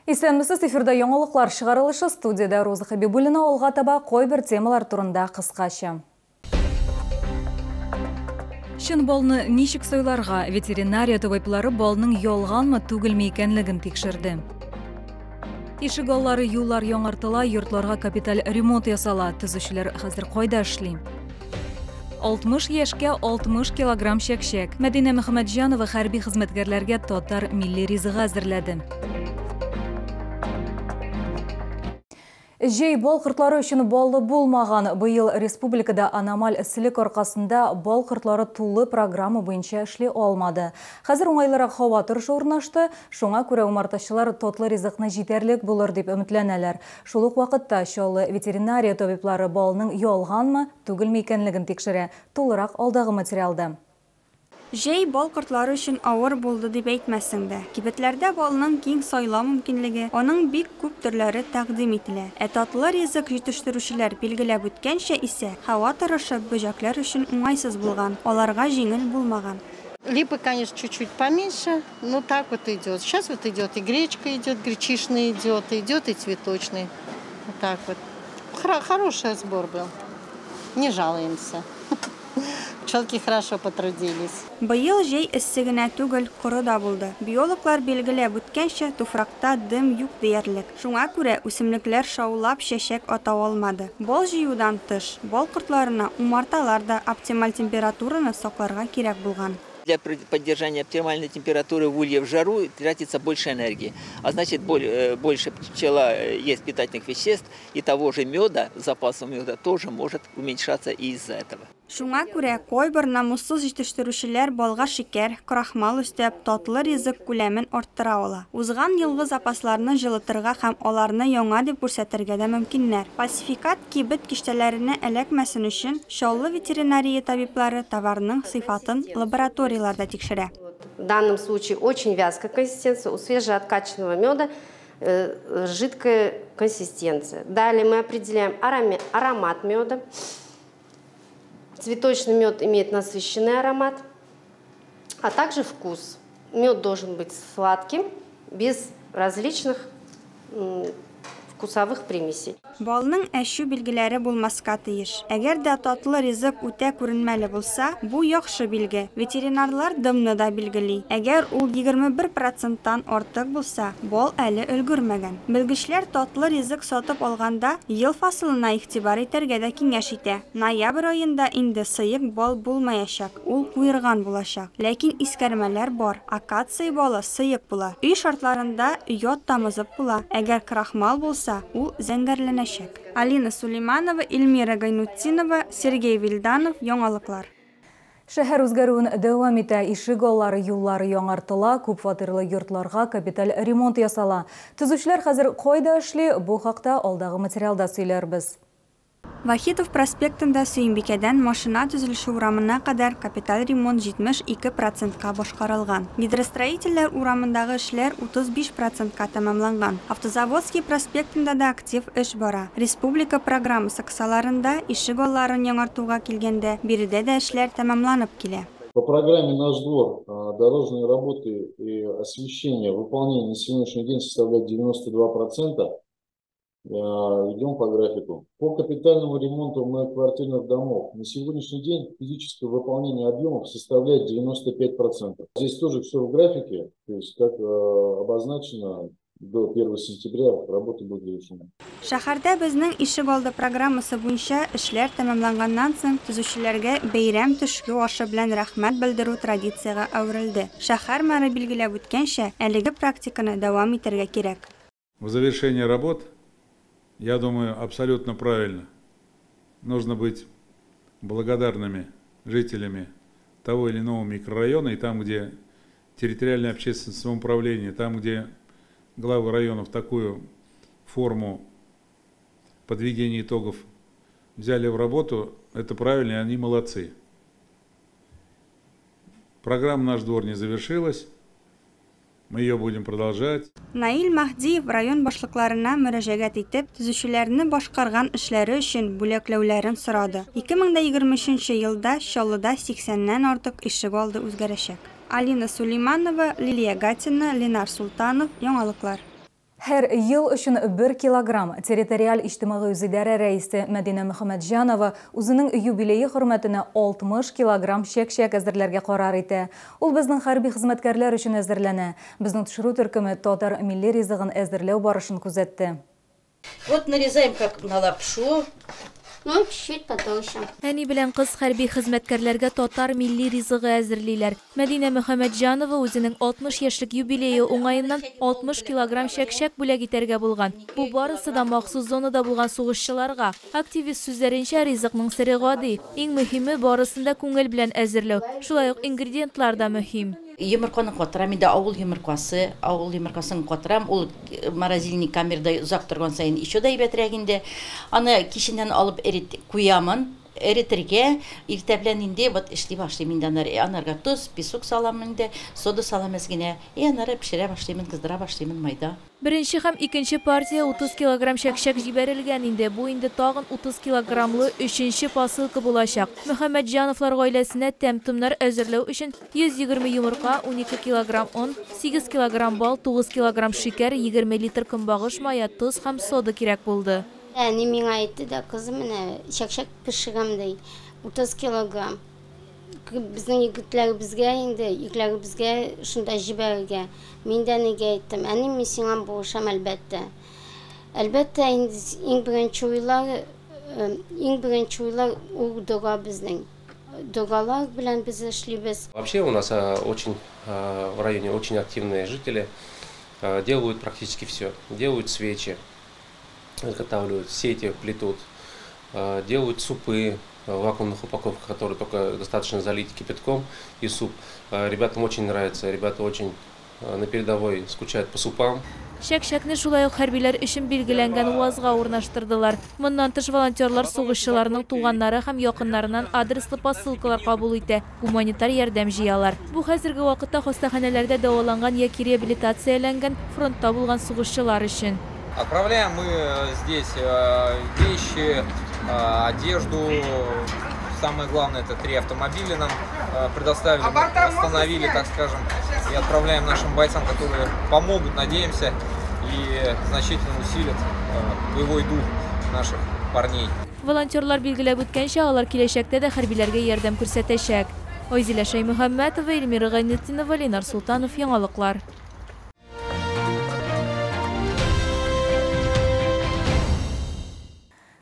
Исәнмесез, эфирда яңалыклар чыгарылышы, студиядә Роза Хәбибуллина. Алга таба кайбер темалар турында кыскача. Чын балны ничек сайларга? Ветеринария табиблары балның ялганмы, түгелме икәнлеген тикшерде. Ишек аллары, юллар яңартыла, йортларга капиталь ремонт ясала. Төзүчеләр хәзер кайда эшли? 60 яшькә 60 килограмм чәкчәк. Мәдинә Мөхәммәтҗанова хәрби хезмәткәрләргә татар милли ризыгы әзерләде. Җәй бал кортлары өчен баллы булмаган. Быел республикада аномаль эсселек аркасында бал кортлары тулы программа буенча эшли алмады. Хәзер уңайлырак һава торышы урнашты, шуңа күрә умартачылар татлы ризыкны җитәрлек булыр дип өметләнәләр. Шул ук вакытта Чаллы ветеринария табиблары балның ялганмы, түгелме икәнлеген тикшерә. Тулырак алдагы материалда. Җәй бал кортлары өчен авыр булды дип әйтмәссең дә. Кибетләрдә балның киң сайлау мөмкинлеге, аның бик күп төрләре тәкъдим ителә. Ә татлы ризык җитештерүчеләр билгеләп үткәнчә исә, һава торышы бөҗәкләр өчен уңайсыз булган, аларга җиңел булмаган. Липы, конечно, чуть-чуть поменьше, но так вот идет. Сейчас вот идет и гречка идет, гречишный идет, идет и цветочный. Вот так вот. Хороший сбор был. Не жалуемся. Пчелки хорошо потрудились. Быел җәй эссе генә түгел, коры да булды. Биологлар билгеләп үткәнчә, туфракта дым юк диярлек. Шуңа күрә үсемлекләр шаулап чәчәк ата алмады. Бал җыюдан тыш, бал кортларына умарталар да оптималь температураны сакларга кирәк булган. Для поддержания оптимальной температуры в улье в жару тратится больше энергии. А значит, больше пчела ест питательных веществ, и того же меда, запаса меда тоже может уменьшаться и из-за этого. Шуңа күрә кайбер намуссыз җитештерүчеләр балга шикәр, крахмал өстәп, татлы ризык күләмен арттыра ала. Узган елгы запасларны җылытырга һәм аларны яңа дип күрсәтергә дә мөмкиннәр. Фальсификат кибет киштәләренә эләкмәсен өчен Чаллы ветеринария табиблары товарның сыйфатын лабораторияләрдә тикшерә. В данном случае очень вязкая консистенция, у свежеоткачанного меда жидкая консистенция. Далее мы определяем аромат меда. Цветочный мед имеет насыщенный аромат, а также вкус. Мед должен быть сладким, без различных вкусовых примесей. Балның әчү билгеләре булмаска тиеш. Әгәр дә татлы ризык үтә күренмәле булса, бу яхшы билге. Ветеринарлар дымны да билгели. Әгәр ул егерме бер проценттан артык булса, бал әле өлгермәгән. Белгечләр татлы ризык сатып алганда ел фасылына игътибар итәргә дә киңәш итә. Ноябрь аенда инде сыек бал булмаячак, ул куерган булачак. Ләкин искәрмәләр бар. Акация балы сыек була. Өй шартларында йод тамызып була. Әгәр крахмал булса, ул зәңгәрләнәчәк. Алина Сулейманова, Эльмира Гайнутдинова, Сергей Вильданов, Яңалыклар. Шәһәр үзгәрүен дәвам итә, ишек аллары, юллары яңартыла, күп фатирлы йортларга капиталь ремонт ясала. Төзүчеләр хәзер кайда эшли, бу хакта алдагы материалда сөйләрбез. Вахитов проспектында Сөембикәдән машина төзелеше урамына кадәр капиталь ремонт җитмеш ике процентка башкарылган. Гидростроительләр урамындагы эшләр 35 процентка тәмамланган. Автозаводский проспектында да актив эш бара. Республика программасы кысаларында ишек алларын яңартуга килгәндә, биредә дә эшләр тәмамланып килә. По программе «Наш двор» дорожные работы и освещение, выполнение на сегодняшний день составляет 92%. Идем по графику. По капитальному ремонту многоквартирных домов на сегодняшний день физическое выполнение объемов составляет 95%. Здесь тоже все в графике, то есть как обозначено, до 1 сентября работа будет завершена. Шәһәрдә безнең ишек алды программасы буенча эшләр тәмамланганнан соң төзүчеләргә бәйрәм төшке ашы белән рәхмәт белдерү традициягә әверелде. Шәһәр мэры билгеләп үткәнчә, әлеге практиканы дәвам итәргә кирәк. В завершении работ, я думаю, абсолютно правильно. Нужно быть благодарными жителями того или иного микрорайона, и там, где территориальное общественное самоуправление, там, где главы районов такую форму подведения итогов взяли в работу, это правильно, и они молодцы. Программа «Наш двор» не завершилась, мы ее будем продолжать. Наил Маһдиев район башлыкларына мөрәҗәгать итеп, төзүчеләрне башкарган эшләре өчен бүләкләүләрен сорады. 2023 елда Чаллыда сиксәннән артык ишек алды үзгәрәчәк. Алина Сулейманова, Лилия Гатина, Ленар Султанов, Яңалыклар. Һәр ел өчен 1 килограмм. Территориаль иҗтимагый үзидарә рәисе Мәдинә Мөхәммәтҗанова үзенең юбилее хөрмәтенә 60 килограмм чәк-чәк әзерләргә карар итә. Ул безнең хәрби хезмәткәрләр өчен әзерләнә. Безнең төшерү төркеме татар милли ризыгын әзерләү барышын күзәтте. Вот нарезаем как на лапшу. Ну, чуть-чуть потолще. Әни белән кыз хәрби хезмәткәрләргә татар милли ризыгы әзерлиләр. Мәдинә Мөхәммәтҗанова үзенең 60 яшьлек юбилее уңаеннан 60 килограмм чәк-чәк бүләк итәргә булган. Бу барысы да махсус зонада булган сугышчыларга. Активист сүзләренчә, ризыкның сере гади. Иң мөһиме барысын да күңел белән әзерләү. Шулай ук ингредиентлар да мөһим. Йомырканы катырам, инде авыл йомыркасы, авыл йомыркасын катырам, ул морозильный камерада озак торган саен еще да әйбәтрәк инде. Аны киченнән алып эрит куямын, эретергә, иртә белән инде вот эшли башлыйм инде аннары. Анарга тоз, песок салам инде, сода салам әз генә. И аннары пешерә башлыймын, кыздыра башлыймын майда. Беренче һәм икенче партия 30 килограмм чәк-чәк җибәрелгән инде. Бу инде тагын 30 килограммлы өченче посылка булачак. Мөхәммәтҗановлар гаиләсенә тәм-томнар әзерләү өчен 120 йомырка, 12 килограмм он, 8 килограмм бал, 9 килограмм шикәр, 20 литр көнбагыш мае, тоз һәм сода кирәк булды. Әни миңа әйтте дә, кызым, менә чәк-чәк пешерәм ди, 30 килограмм. Безнең егетләребезгә инде, ирләребезгә шунда җибәрергә. Мин дә әнигә әйттем, әни, мин сиңа булышам, әлбәттә. Әлбәттә, инде иң беренче уйлар, иң беренче уйлар ул дога безнең. Догалар белән без эшлибез. Вообще у нас очень в районе очень активные жители, делают практически все. Делают свечи, изготавливают, сети плетут, делают супы в вакуумных упаковках, которые только достаточно залить кипятком и суп. Ребятам очень нравится, ребята очень на передовой скучают по супам. Чәк-чәкне шулай ук хәрбиләр өчен билгеләнгән УАЗга урнаштырдылар. Моннан тыш волонтерлар сугышчыларның туганнары һәм якыннарыннан адреслы посылкалар кабул итә, гуманитар ярдәм җыялар. Бу хәзерге вакытта хастаханәләрдә дәваланган яки реабилитацияләнгән фронтта булган сугышчылар өчен. Отправляем мы здесь вещи, одежду. Самое главное, это 3 автомобиля нам предоставили, остановили, так скажем, и отправляем нашим бойцам, которые помогут, надеемся, и значительно усилят боевой дух наших парней. Волонтерлар билгеләп үткәнчә, алар киләчәктә дә хәрбиләргә ярдәм күрсәтәчәк. Айзилә Шәймөхәммәтова, Эльмира Гайнетдинова, Ленар Султанов, Яңалыклар.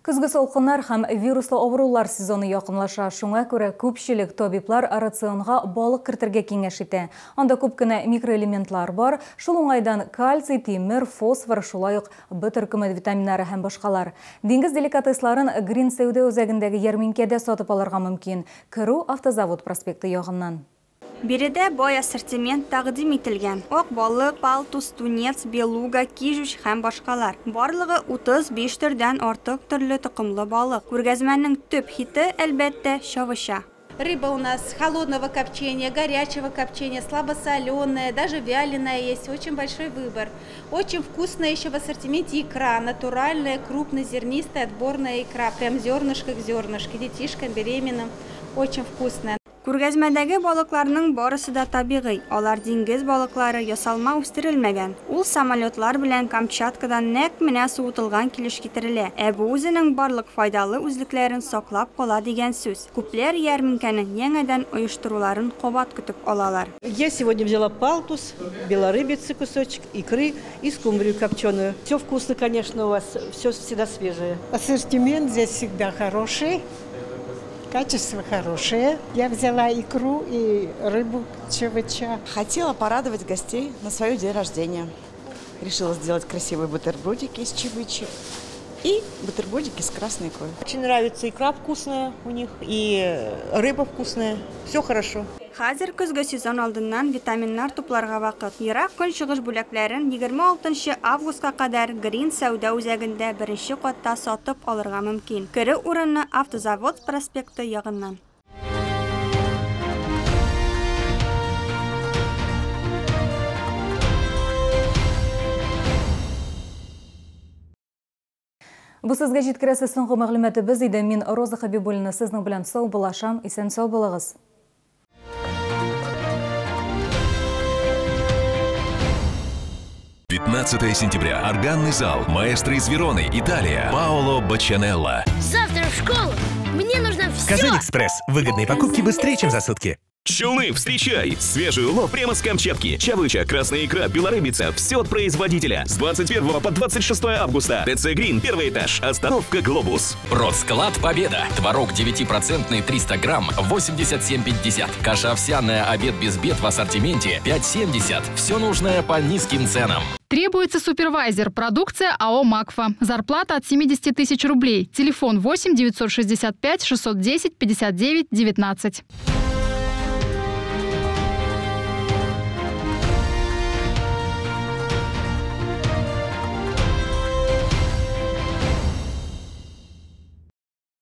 Көзге салкыннар һәм вируслы авырулар сезоны якынлаша. Шуңа күрә күпчелек табиблар рационга балык кертергә киңәш итә. Анда күп кенә микроэлементлар бар. Шул уңайдан кальций, тимер, фосфор, шулай ук Б төркеме витаминнары һәм башкалар. Диңгез деликатесларын Грин сәүдә үзәгендәге ярминкәдә сатып алырга мөмкин. Керү Автозавод проспекты ягыннан. Биредә бай ассортимент тәкъдим ителгән. Ак балык, палтус, тунец, белуга, кижуч һәм башкалар. Барлыгы 35 төрдән артык төрле токымлы балык. Күргәзмәнең төп хиты, әлбәттә, чавыча. Рыба у нас холодного копчения, горячего копчения, слабосоленая, даже вяленая есть. Очень большой выбор. Очень вкусная еще в ассортименте икра. Натуральная, крупнозернистая, отборная икра. Прям зернышко к зернышку. Детишкам, беременным. Очень вкусная. Күргәзмәдәге балыкларның барысы да табигый. Алар диңгез балыклары, ясалма үстерелмәгән. Ул самолетлар белән Камчаткадан нәкъ менә суытылган килеш китерелә. Ә бу үзенең барлык файдалы үзлекләрен саклап кала дигән сүз. Күпләр ярминкәнең яңадан оештыруларын кабат көтеп алалар. Я сегодня взяла палтус, белорыбицы кусочек, икры и скумбрию копченую. Все вкусно, конечно, у вас, все всегда свежее. Ассортимент здесь всегда хороший. Качество хорошее. Я взяла икру и рыбу ЧВЧ. Хотела порадовать гостей на свое день рождения. Решила сделать красивые бутербродики из чавычи и бутербродики с красной икрой. Очень нравится икра вкусная у них и рыба вкусная. Все хорошо. Хәзер көзге сезон алдыннан витаминнар тупларга вакыт. Ерак көнчыгыш бүләкләрен 26 августка кадәр Грин сәүдә үзәгендә беренче катта сатып алырга мөмкин. Керү урыны Автозавод проспекты ягыннан. Бу сезгә җиткерәсе соңгы мәгълүматыбыз иде. Мин Роза Хабибуллина сезнең белән саубуллашам. Исән сау булыгыз. 15 сентября. Органный зал. Маэстро из Вероны, Италия. Паоло Бачанелло. Завтра в школу. Мне нужно все. Казань-Экспресс. Выгодные покупки быстрее, чем за сутки. Челны, встречай! Свежий улов прямо с Камчатки. Чавыча, красная икра, белорыбица. Все от производителя. С 21 по 26 августа. ТЦ Грин, первый этаж. Остановка Глобус. Продсклад Победа. Творог 9% 300 грамм 87,50. Каша овсяная, обед без бед в ассортименте 5,70. Все нужное по низким ценам. Требуется супервайзер. Продукция АО «Макфа». Зарплата от 70 тысяч рублей. Телефон 8 965 610 59 19.